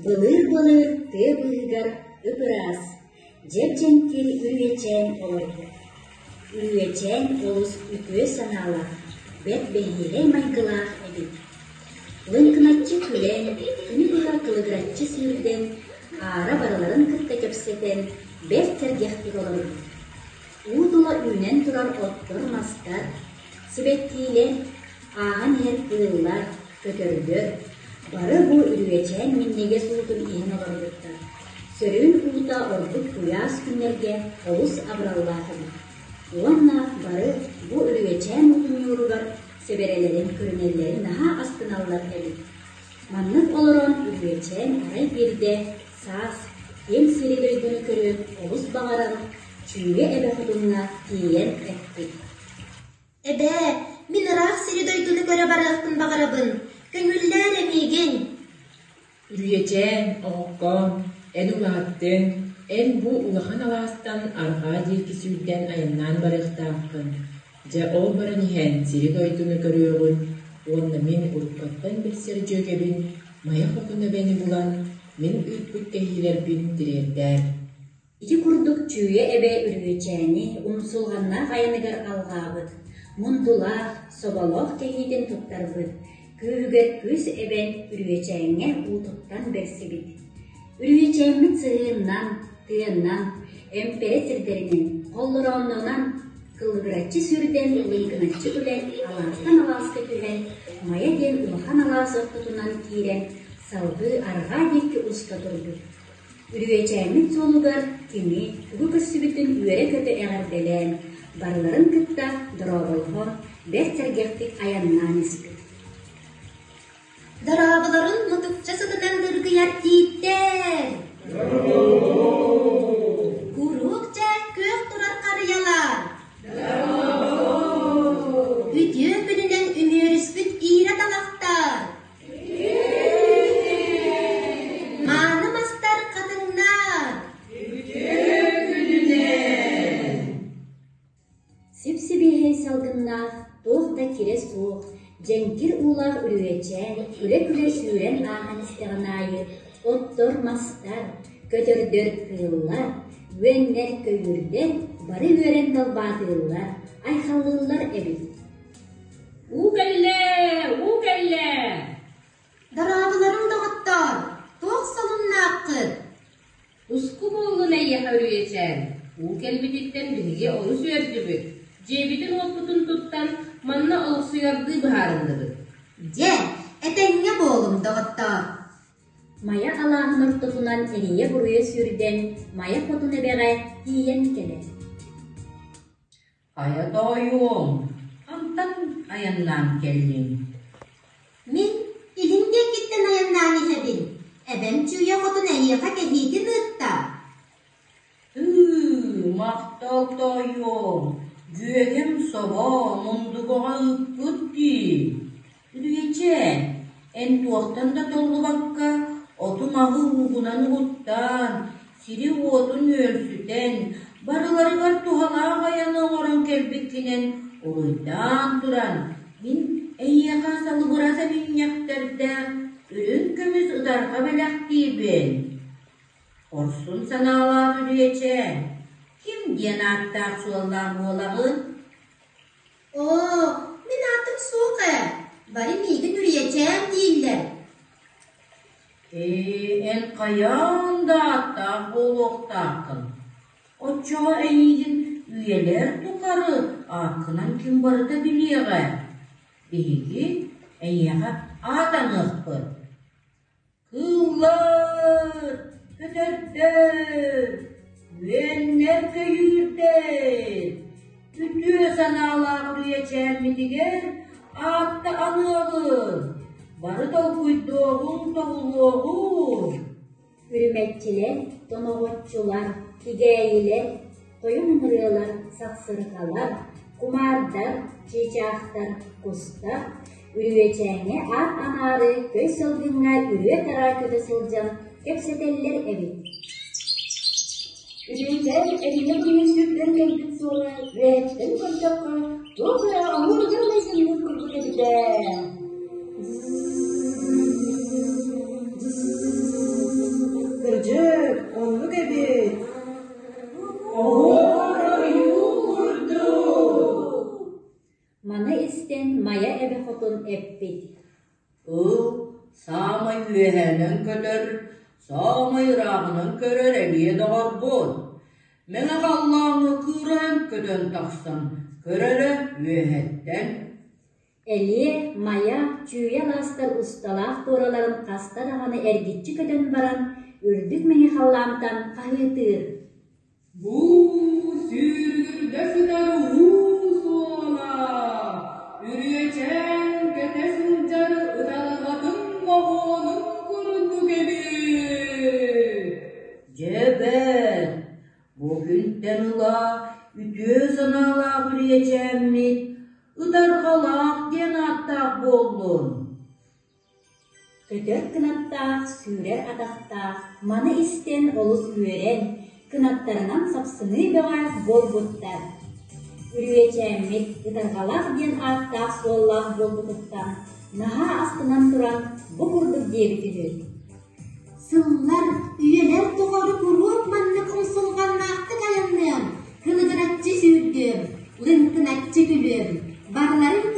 Былыыр-былыр тыа быыһыгар ып-ыраас, дьэп-дьэҥкир Үрүйэчээн олорбут. Үрүйэчээн олус үтүө санаалаах, бэрт бэһиэлэй майгылаах эбит. Лыҥкыначчы күлэн, күнү быһа кылыгыраччы сүүрдэн, аара барыларын кытта кэпсэтэн, бэрт сэргэхтик олорбут. Уу тула үүнэн турар оттор-мастар, сибэккиилэр, ааһан иһэр кыыллар, көтөрдөр бары бу үрүөчээн минньигэс уутун иһэн олорбуттар. Сөрүүн уута ордук куйаас күннэргэ олус абыраллаах эбит. Уонна бары бу үрүөчээн уутун ньууругар сэбэрэлэрин көрүнэллэрин наһаа астыналлар эбит. Маннык олорон үрүөчээн арай биирдэ саас киэҥ сири-дойдуну көрүөн олус баҕаран, Чүүйэ эбэ хотуҥҥа тиийэн эппит. Эбээ, мин ыраах сири-дойдуну көрө барыахпын баҕарабын, көҥүллээр миигин Үрүйэчээн, оҕоккоон, эн улааттыҥ, эн бу улахан алаастан арҕаа диэки сүүрдэн айаннаан барыахтааххын. Дьэ ол баран иһэн сири-дойдуну көрүөҕүн уонна мин уруккаттан билсэр дьүөгэбин Майа Хотун эбэни булан, мин ыыппыт кэһиилэрбин тириэрдээр. Ити курдук Чүүйэ эбэ Үрүөчээни умсулҕаннаах айаныгар алҕаабыт, мундулаах, соболоох кэһиитин туттарбыт, күүһүгэр күүс эбэн Үрүөчээҥҥэ уутуттан бэрсибит. Үрүөчээммит сыһыыннан, тыаннан, эмпэрэ сирдэринэн, холлорооннонон, кылыгыраччы сүүрдэн, лыҥкыначчы күлэн, алаастан алааска түһэн, Майа диэн улахан алаас ортотунан киирэн, салгыы арҕаа диэки уста турбут. Үрүөчээммит суолугар кини тугу көрсүбүтүн үөрэ-көтө эҕэрдэлээн, барыларын кытта дорооболоһон, бэрт сэргэхтик айаннаан испит. Дорооболорун мутукча сытынан дыргыйар тииттэр! Куруук дьэ күөх турар харыйалар! Үтүө күнүнэн үмүөрүспүт иирэ талахтар! Мааны мастар хатыҥнар! Сип-сибиэһэй салгыннаах, туох да кирэ суох, дьэҥкир уулаах үрүөчээн күлэ-күлэ сүүрэн ааһан истэҕин аайы оттор-мастар, көтөрдөр кыыллар, үөннэр-көйүүрдэр бары үөрэн далбаатыыллар, айхаллыыллар эбит. Уу кэллэ! Уу кэллэ! Дорооболоруҥ, доҕоттоор! Туох солуннааххыт? Туску буоллун эйиэхэ үрүйэчээн! Уу кэлбититтэн биһиги олус үөрдүбүт. Дьиэбитин-уоппутун туттан, манна олохсуйардыы быһаарынныбыт. Дьэ, этэҥҥэ буолуҥ, доҕоттоор! Майа алааһын ортотунан эрийэ-буруйа сүүрдэн, Майа хотун эбэҕэ тиийэн кэлэр. Хайа тоойуом, хантан айаннаан кэллиҥ? Мин илин диэкиттэн айаннаан иһэбин. Эбэм Чүүйэ хотун эйиэхэ кэһиитин ыытта. Ыы, махтал тоойуом, дьүөгэм собо мундугоҕо ыыппыт дии. Үрүйэчээн, эн туохтан да толлубакка, оту-маһы уугунан угуттаан, сири-уоту нүөлсүтэн, барыларыгар туһалаах айаны оҥорон кэлбиккинэн уруйдаан туран, мин эйиэхэ салыбырас эминньэхтэрдээх үрүҥ көмүс ытарҕа бэлэхтиибин. Хорсун санаалаах Үрүйэчээн, ким диэн ааттаах-суоллаах буолаҕын? Оо, мин аатым суох ээ, бары миигин Үрүйэчээн дииллэр. Ээ, эн хайаан да ааттаах буолуохтааххын. Оччоҕо эйиигин үйэлэр тухары ааккынан ким барыта билиэҕэ. Биһиги эйиэхэ аат аныахпыт. Кыыллар, көтөрдөр, үөннэр-көйүүрдэр, үтүө санаалаах үрүйэчээммитигэр аатта аныаҕыҥ, бары толкуйдуоҕуҥ, тобулуоҕуҥ. Үрүмэччилэр, тоноҕоччулар, тигээйилэр, тойон ырыалар, сахсырҕалар, кумаардар, чыычаахтар, кустар Үрүөчээҥҥэ аат анаары көй салгыҥҥа үрүө-тараа көтө сылдьан кэпсэтэллэр эбит. Үрүөчээн эрийэ-буруйа сүүрдэн кэлбит суола үөһэттэн көрдөххө, туох эрэ амуурга майгынныыр курдук эбит ээ. Кырдьык, оннук эбит. Оһуор ойуу курдук. Маны истэн Майа эбэ хотун эппит: Ыл, саамай үөһээнэн көтөр, саамай ырааҕынан көрөр эмиэ доҕорбут. Мэҥэ халлааҥҥа кыырайан көтөн тахсан көрөрө үөһэттэн. Элиэ, Майа, Чүүйэ алаастар усталаах туораларын хаста даҕаны эргиччи көтөн баран, үрдүк мэҥэ халлаантан хаһыытыыр: Бу сүүрүгүрдэ сытар уу суола, Үрүөчээн көтө сылдьар ытарҕатын моһуонун курдук эбит. Дьэ бэрт, бу күнтэн ыла үтүө санаалаах үрүйэчээммит Ытарҕалаах диэн ааттаах буоллун. Көтөр кынаттаах, сүүрэр атахтаах, маны истэн олус үөрэн, кынаттарынан сапсыныы бөҕө буолбуттар. Үрүйэчээммит Ытарҕалаах диэн ааттаах-суоллаах буолбутуттан наһаа астынан туран бу курдук диэбит үһү. Сыллар, үйэлэр тухары куруук маннык умсулҕаннаахтык айанныам, кылыгыраччы сүүрдүөм, лыҥкыначчы күлүөм, барыларын